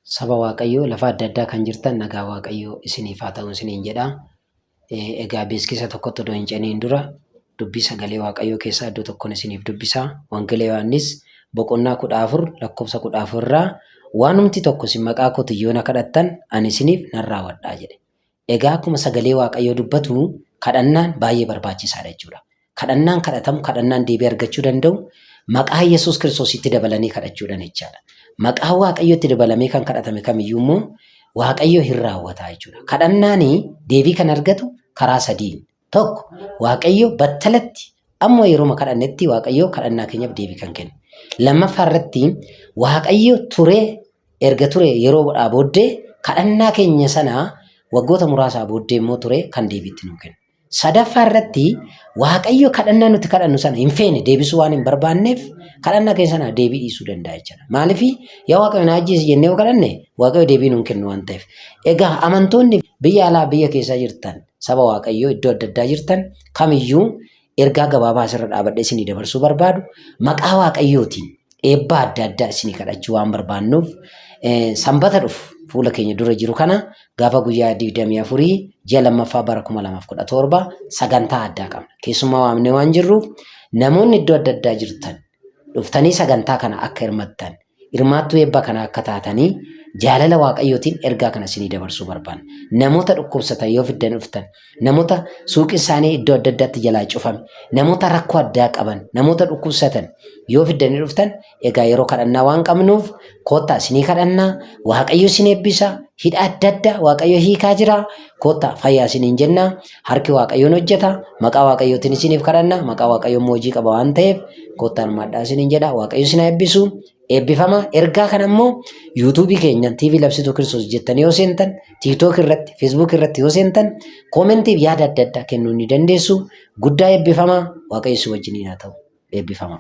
Saba Waaqayyoo lafa adda addaa kan jirtan nagaa Waaqayyoo isiniif haa ta'u isiniin jedha. Egaa beeksisa tokkotti odoo hin ceniin dura dubbii sagalee Waaqayyoo keessaa iddoo tokkoon isiniif dubbisa. Wangeela Yohaannis boqonnaa 14 lakkoofsa 14 irraa waanumti tokko isin maqaa kootiin yoo na kadhattan ani isiniif nan raawwadha jedhe. Egaa akkuma sagalee Waaqayyoo dubbatu kadhannaan baay'ee barbaachisaadha jechuudha. Kadhannaan kadhatamu kadhannaan deebii argachuu danda'u maqaa Yesuus Kiristoositti dabalanii kadhachuudhaan jechaadha. Maqaa Waaqayyootti dabalamee kan kadhatame kamiyyuu immoo Waaqayyo hin raawwataa jechuudha. Kadhannaan deebii kan argatu karaa sadiin. Tokko Waaqayyo battalatti amma yeroo kadhannetti Waaqayyo kadhannaa keenyaaf deebii kan kennu. Lammaffaa irratti Waaqayyo turee erga ture yeroodhaa booddee kadhannaa keenya sana waggoota muraasaa booddee immoo ture kan deebiitti nuu kennu. Sadaffaa irratti Waaqayyo kadhannaa nuti kadhannu sana hin feene deebisuu waan hin barbaanneef kadhannaa keenya sana deebii dhiisuu danda'a jechuudha. Maaliif yaa Waaqayyo na ajjeesi jennee yoo kadhanne Waaqayyo deebii nuun kennu waan ta'eef. Egaa amantoonni biyya alaa biyya keessaa jirtan saba Waaqayyoo iddoo adda addaa jirtan kamiyyuu ergaa gabaabaa asirra dhaabadhee isinii dabarsuu barbaadu maqaa Waaqayyootiin eebba adda addaa isinii kadhachuu waan barbaannuuf sanbata dhufu fuula keenya dura jiru kana gaafa guyyaa 24 ji'a lammaffaa bara 2017 sagantaa addaa qabna. Keessummaa waamnee waan jirruuf namoonni iddoo adda addaa jirtan dhuftanii sagantaa kana akka hirmattan hirmaattuu eebba kanaa akka taatanii jaalala Waaqayyootiin ergaa kana isinii dabarsuu barbaanna. Namoota dhukkubsatan yoo fiddan dhuftan, namoota suuqii isaanii iddoo adda addaatti jalaa cufame, namoota rakkoo addaa qaban, namoota dhukkubsatan yoo fiddanii dhuftan egaa yeroo kadhannaa waan qabnuuf koottaa isinii kadhannaa, Waaqayyo isin eebbisa, hidha adda addaa Waaqayyo hiikaa jira, koottaa fayyaa isiniin jenna, harki Waaqayyoon hojjeta, maqaa Waaqayyootiin isiniif kadhanna, maqaa Waaqayyoo immoo hojii qaba waan ta'eef koottaa hirmaadhaa isiniin jedha, Waaqayyo isin haa eebbisu. Eebbifama. Ergaa kana immoo yuutuubii keenyan TV Labsituu Kiristoos jettanii yoo seentan, TikTok irratti, Facebook irratti yoo seentan, koomentiif yaada adda addaa kennuu ni dandeessu. Guddaa eebbifama. Waaqayyo isin wajjiniin haa ta'u. Eebbifama.